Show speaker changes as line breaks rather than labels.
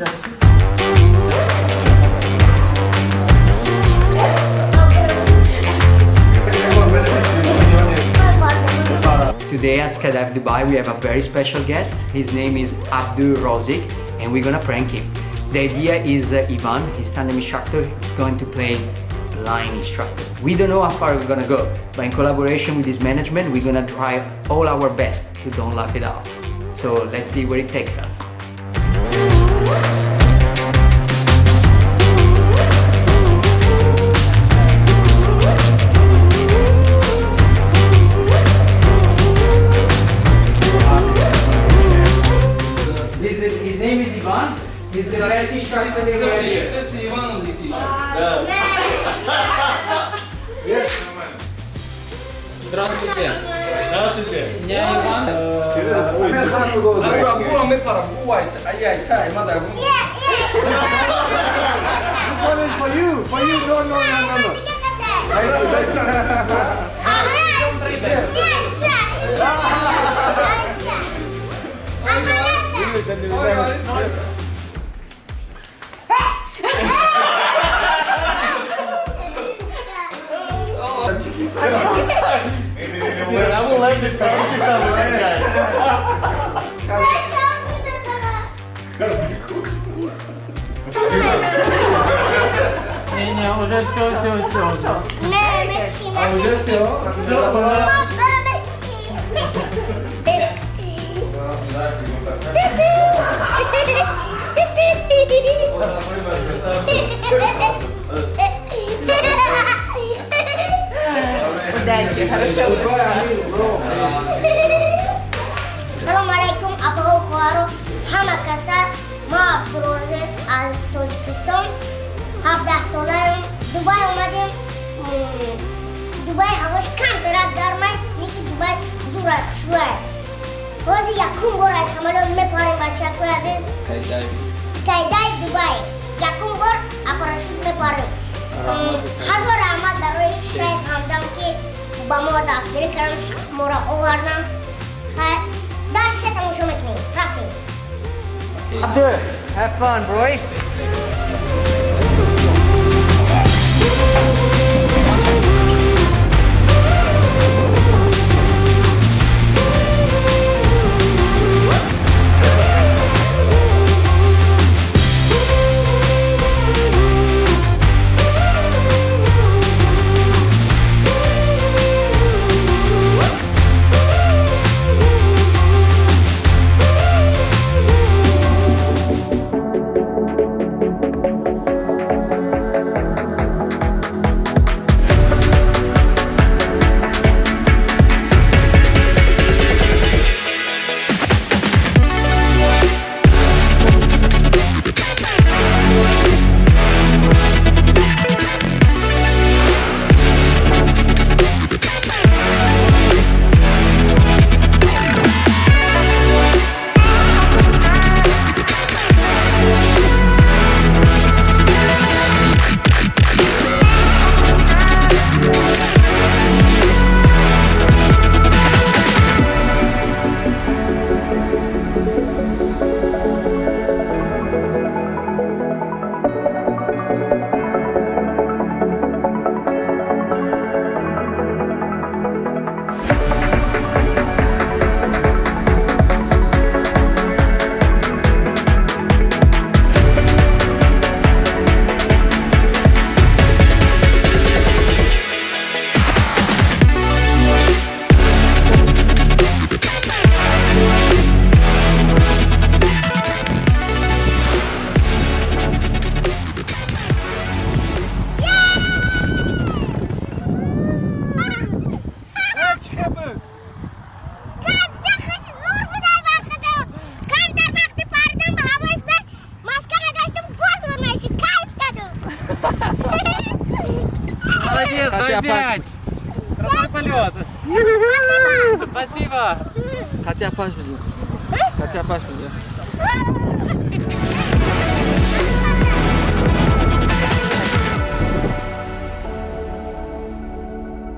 Today at Skydive Dubai we have a very special guest. His name is Abdu Rozik and we're gonna prank him. The idea is Ivan, his tandem instructor, is going to play blind instructor. We don't know how far we're gonna go, but in collaboration with his management, we're gonna try all our best to don't laugh it out. So let's see where it takes us. His name is Ivan. He's the best instructor they were here.
Ты с Иваном летишь. Здравствуйте.
Здравствуйте.
Меня Иван.
This one is for you. For you. No, no, no, no, no. Thank you, thank you. Send it back.
I will let this Tajikistan with this guy.
Не-не, уже все, все, все.
А уже все?
Все, ура.
Удачи, хорошо.
Салом алейкум, апаҳо, хоҳаро, ҳама каса. Мо Абдурозиқ аз Тоҷикистон, 17 солаем. Дубай омадем. Дубай ҳавош камтарак гармай, ники Дубай зурай, хушрӯай. Ҳозир якум бор аз самолёт мепарем, бачакои азиз. Скайдайв Дубай, якум бор а парашют мепарем. Ҳазор раҳмат барои шайх Ҳамдам, ки ба мо дастгирӣ карданд, моро оварданд. Хайр, дальше тамошо мекунем, рафтем.
Abdul, have fun, boy. Зур будай вақтида. Камтар вақти паридан ба ҳавош ба маска надоштум, боз меши, кайф кардум.
Молодец, дай пять. Крутой полет. Спасибо.
Хотя паш мне. Хотя паш мне.